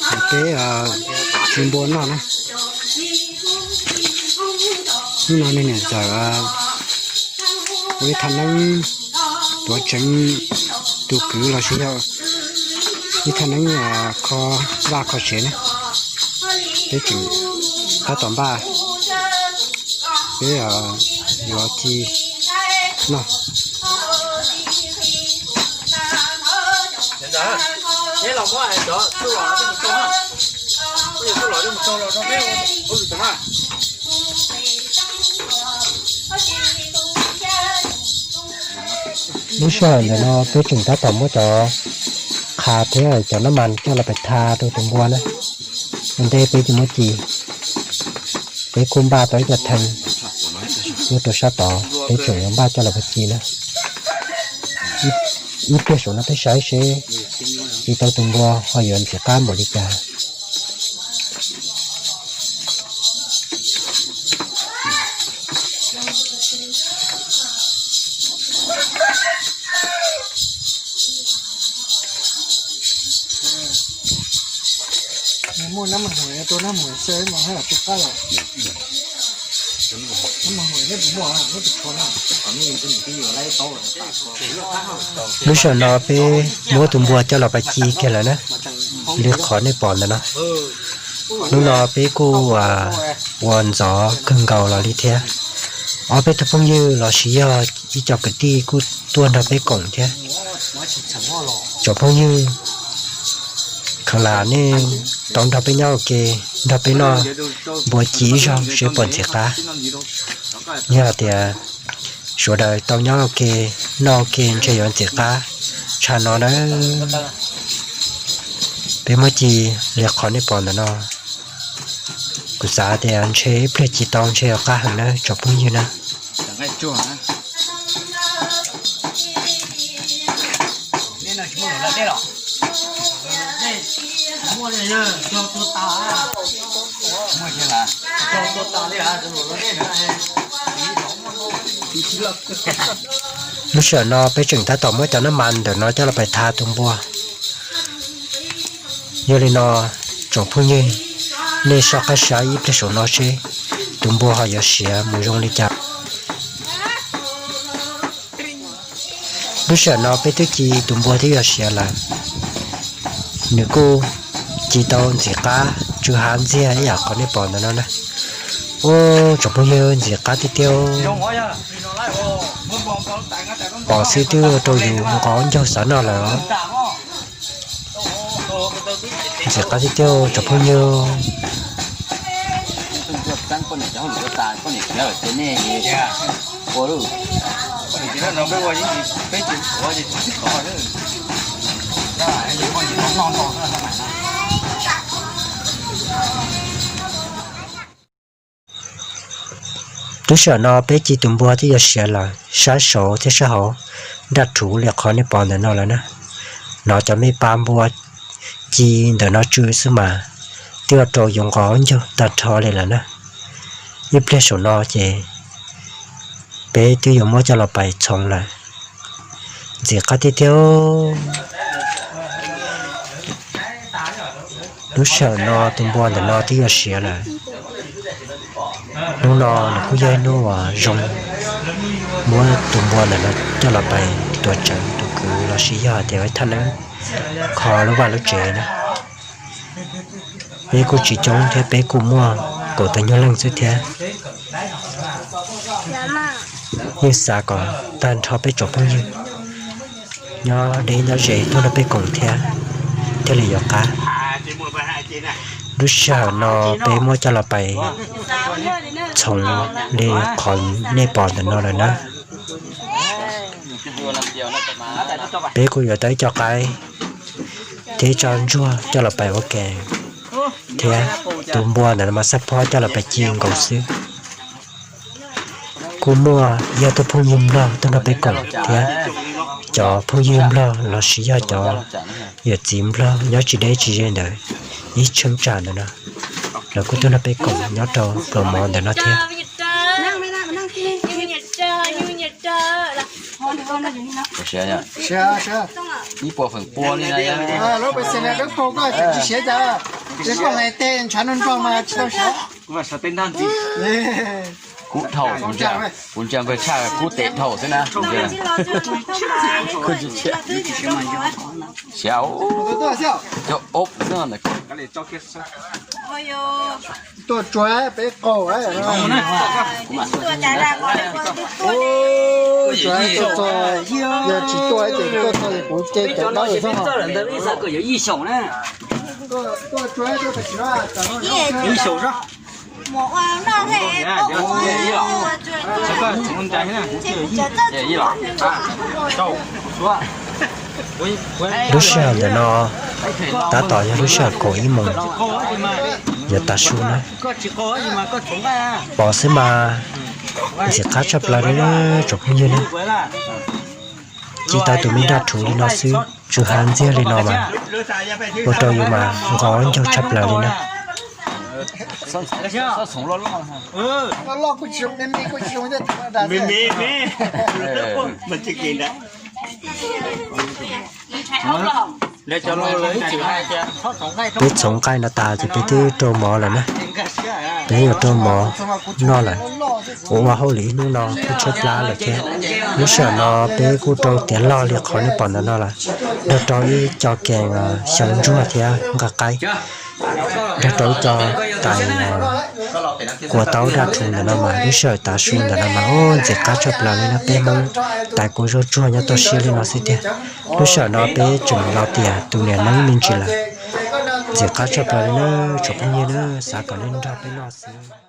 Peb ci npua noj na. Hnub no niam ntxawm ua ib thaj neeb tuav tseev tus kwv los sis yog ib thaj neeb kho vaj kho tsev na. Peb tseem tab tom npaj, peb yuav ci noj. Lub sij hawm ntawm no peb tseem tab tom muab cov qha thiab cov nab mas coj los pais tha rau tus npua na. Ua ntej peb tsis muab ci, peb kuj npaj tau ib co thee nyob rau sab tod, peb tseem yuav npaj coj los pais ci na. Ib pliag saum no peb saib seb ci tau tus npua ho yuav ntxim qab npaum li cas. Lub sij hawm no peb muab tus npua coj los pais ci kiag lawm na, li qhov nej pom ntawm no. Hnub no peb kuj ua ntxov kawg nkaus los li thiab. Ob peb tug phooj ywg los sis yog ib co kwv tij kuj tuaj nrog peb koom thiab. Tsoom phooj ywg, khav lam nej tau nrog peb nyob ua ke, nrog peb noj npua ci ib zaug seb puas ntxim qab. Yog tias sawv daws tau nyob ua ke, noj ua ke ntshe yuav ntxim qab tshaj no na. Peb muab ci li qhov nej pom ntawm no, kuv xav tias ntshe ib pliag ci tau ntshe yuav qab heev na tsoom phooj ywg na. Lub sij hawm no peb tseem tab tom muab cov nab mas ntawm no coj los pais tha tus npua. Yog li no, tsoom phooj ywg, nej soj qab saib ib pliag saum no seb tus npua ho yuav siav mus zoo li cas. Lub sij hawm no peb twb ci tus npua twb yuav siav lawm. Nws kuj ci tau ntxim qab tsw hav ntxiag ib yam qhov nej pom ntawm no na. Ub, tsoom phooj ywg, ntxim qab tiag tiag. Pom xwb twb ua rau yus nqos ncaug xav noj lawm os. Ntxim qab tiag tiag tsoom phooj ywg. Lub sij hawm no peb ci tus npua twb yuav siav lawm, sab saud thiab sab hauv nraj rhuv li qhov nej pom ntawm no lawm na. Hnov cov me pa npua ci ntawm no tsw xwb mas twb ua rau yus nqos ncaug tag nrho li lawm na. Ib pliag saum no ces peb twb yuav muab coj los pais txhoov lawm. Ntxim qab tiag tiag. Lub sij hawm no tus npua ntawm no twb yuav siav lawm. Hnub no nws kuj yog ib hnub uas zoo, muab tus npua ntawm no coj los pais tuav tseev tus kwv los sis yog hais tias ua ib thaj neeb kho lub vaj lub tsev na. Peb kuj tsis coob thiab, peb kuj muaj kaum tawm nyuag leej xwb thiab. Yeej xav kom tag nrho peb tsoom phooj ywg nyob deb nyob ze tuaj nrog peb koom thiab, thiaj li yuav qab. Lub sij hawm no peb muab coj los pais txhoov li qhov nej pom ntawm no lawm na. Peb kuj yuav tau ib co qaib thiab ib tsob ntsuag coj los pais ua ke thiab. Tus npua ntawm no mas xab phob coj los pais ci nkaus xwb. Kuj muaj ib tug phooj ywg nplog tuaj nrog peb koom thiab, cov phooj ywg nplog los sis yog cov yawm txiv nplog nyob tsis deb tsis ze ntawd, ib cheeb tsam ntawm no, lawv kuj tuaj nrog peb koom nyob rau pluas mov ntawm no thiab. Ib puas feem pua li na. Lub pes xees dawb paug koj tsis siav cas? Koj lais tes ntshav nrog nrog mas tsis tau siav. Kub dhau, kuv ntsia nqaij tshaj kub tes dhau xwb na. Siav, cov ob xwb. Tuaj tsuav peb qaug. Yog tsis tuaj ces tuaj txog ces kuv ce cov dawb xwb. Lub sij hawm ntawm no tab tom yog lub sij hawm kaum ib moos, yuav tav su na. Pom xwb mas ntxim qab tshaj plaws li tsoom phooj ywg na. Ci tau tus me nraj rhuv li no xwb, tsw hav ntxiag li no mas ua rau yus mas nqos ncaug tshaj plaws li na. Peb txhoov nqaij no tas ces peb twb rau mov lawm na. Peb yuav rau mov noj lawm. Ua ua hauj lwm ib hnub no kuj tshaib plab lawm thiab. Lub sij hawm no peb kuj rau tiav log li qhov nej pom ntawm no lawm, nrog rau ib co kees xyaw ntsuag thiab nqa qaib, nrog rau ib co tais kua taub daj rhuv ntawm no mas lub sij hawm tav su ntawm no mas ntxim qab tshaj plaws li na. Peb Hmoob tais kua zuag tsuag nyob toj siab li no xwb tiag. Lub sij hawm no peb tseem los tias tus niam neeb me ntsis lawm. Ntxim qab tshaj plaws li na tsoom phooj ywg na, xav kom nej nrog peb noj xwb.